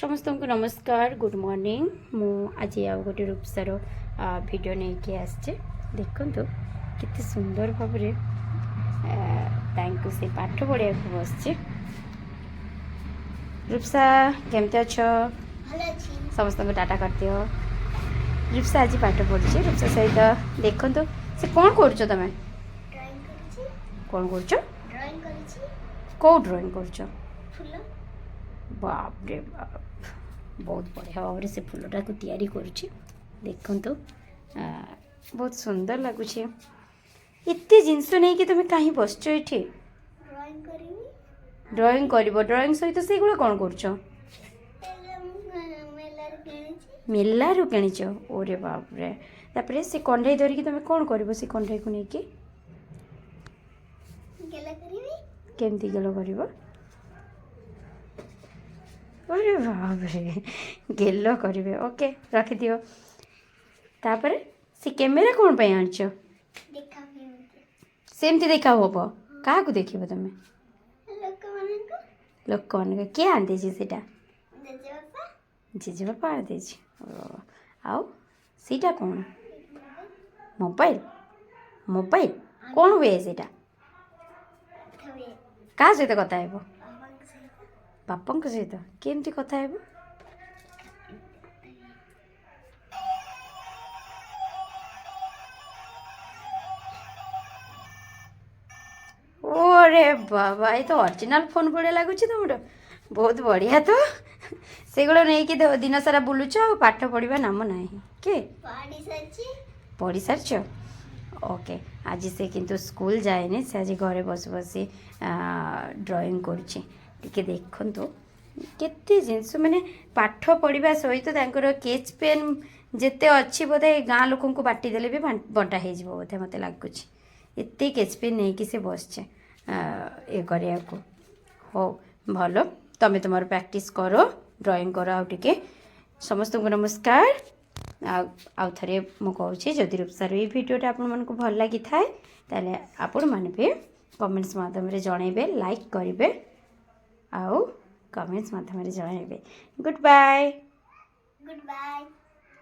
ସମସ୍ତଙ୍କୁ ନମସ୍କାର, good morning. ମୁଁ ଆଜି ଆଉ ଗୋଟେ ରୂପସାର ଭିଡ଼ିଓ ନେଇକି ଆସିଛି। ଦେଖନ୍ତୁ କେତେ ସୁନ୍ଦର ଭାବରେ ତାଙ୍କୁ ସେ ପାଠ ପଢ଼ିବାକୁ ବସିଛି। ରୂପସା, କେମିତି ଅଛ? ଭଲ ଅଛି। ସମସ୍ତଙ୍କୁ ଟାଟା କରିଦିଅ। ରୂପସା ଆଜି ପାଠ ପଢ଼ୁଛି। ରୂପସା ସହିତ ଦେଖନ୍ତୁ ସେ କ'ଣ କରୁଛ ତମେ? ଡ୍ରଇଂ କରୁଛି। କ'ଣ କରୁଛ? ଡ୍ରଇଂ କରୁଛି। କେଉଁ ଡ୍ରଇଂ କରୁଛ? ଫୁଲ। ବାପରେ ବାପ, ବହୁତ ବଢ଼ିଆ ଭାବରେ ସେ ଫୁଲଟାକୁ ତିଆରି କରୁଛି। ଦେଖନ୍ତୁ, ବହୁତ ସୁନ୍ଦର ଲାଗୁଛି। ଏତେ ଜିନିଷ ନେଇକି ତୁମେ କାହିଁ ବସିଛ ଏଠି? ଡ୍ରଇଂ କରିବି। ଡ୍ରଇଂ କରିବ? ଡ୍ରଇଂ ସହିତ ସେଇଗୁଡ଼ା କ'ଣ କରୁଛ? ଏଇଟା ମୁଁ ମେଲାରୁ କିଣିଛି। ମେଲାରୁ କିଣିଛ? ଓରେ ବାପରେ! ତାପରେ ସେ କଣ୍ଢେଇ ଧରିକି ତୁମେ କ'ଣ କରିବ? ସେ କଣ୍ଢେଇକୁ ନେଇକି? ଗେଲ କରିବି। କେମିତି ଗେଲ କରିବ? ଅରେ ବାପରେ, ଗେଲ କରିବେ। ଓକେ, ରଖିଦିଅ। ତାପରେ ସେ କ୍ୟାମେରା କ'ଣ ପାଇଁ ଆଣିଛ? ଦେଖା ହୁଏ ମୋତେ। ସେମିତି ଦେଖା ହବ? କାହାକୁ ଦେଖିବ ତମେ? ଲୋକମାନଙ୍କୁ। ଲୋକମାନଙ୍କୁ। କିଏ ଆଣିଦେଇଛି ସେଇଟା? ଜେଜେବାପା। ଜେଜେବାପା ଆଣିଦେଇଛି। ଆଉ ସେଇଟା କ'ଣ? ମୋବାଇଲ। ମୋବାଇଲ କ'ଣ ହୁଏ ସେଇଟା? କଥା ହୁଏ। କାହା ସହିତ କଥା ହେବ? ବାବାଙ୍କ ସହିତ। ବାପାଙ୍କ ସହିତ କେମିତି କଥା ହେବ? ଓରେ ବାବା, ଏ ତ ଅରିଜିନାଲ୍ ଫୋନ୍ ଭଳିଆ ଲାଗୁଛି ତମର। ବହୁତ ବଢ଼ିଆ ତ। ସେଗୁଡ଼ା ନେଇକି ଦିନ ସାରା ବୁଲୁଛ ଆଉ ପାଠ ପଢ଼ିବା ନାମ ନାହିଁ କି? ପଢ଼ି ସାରିଛି। ପଢ଼ି ସାରିଛ? ଓକେ। ଆଜି ସେ କିନ୍ତୁ ସ୍କୁଲ ଯାଏନି, ସେ ଆଜି ଘରେ ବସି ବସି ଡ୍ରଇଂ କରୁଛି। ଟିକେ ଦେଖନ୍ତୁ କେତେ ଜିନିଷ, ମାନେ ପାଠ ପଢ଼ିବା ସହିତ ତାଙ୍କର ସ୍କେଚ୍ ପେନ୍ ଯେତେ ଅଛି ବୋଧେ ଗାଁ ଲୋକଙ୍କୁ ବାଣ୍ଟି ଦେଲେ ବି ବଣ୍ଟା ହେଇଯିବ ବୋଧେ ମୋତେ ଲାଗୁଛି। ଏତେ ସ୍କେଚ୍ ପେନ୍ ନେଇକି ସେ ବସିছে ଇଏ କରିବାକୁ। ହଉ, ଭଲ, ତମେ ତୁମର ପ୍ରାକ୍ଟିସ୍ କର, ଡ୍ରଇଂ କର। ଆଉ ଟିକେ ସମସ୍ତଙ୍କୁ ନମସ୍କାର। ଆଉ ଆଉ ଥରେ ମୁଁ କହୁଛି, ଯଦି ରୂପସାର ଏଇ ଭିଡ଼ିଓଟା ଆପଣମାନଙ୍କୁ ଭଲ ଲାଗିଥାଏ, ତାହେଲେ ଆପଣମାନେ ବି କମେଣ୍ଟସ୍ ମାଧ୍ୟମରେ ଜଣାଇବେ, ଲାଇକ୍ କରିବେ ଆଉ କମେଣ୍ଟସ୍ ମାଧ୍ୟମରେ ଜଣାଇବେ। Good bye. Good bye.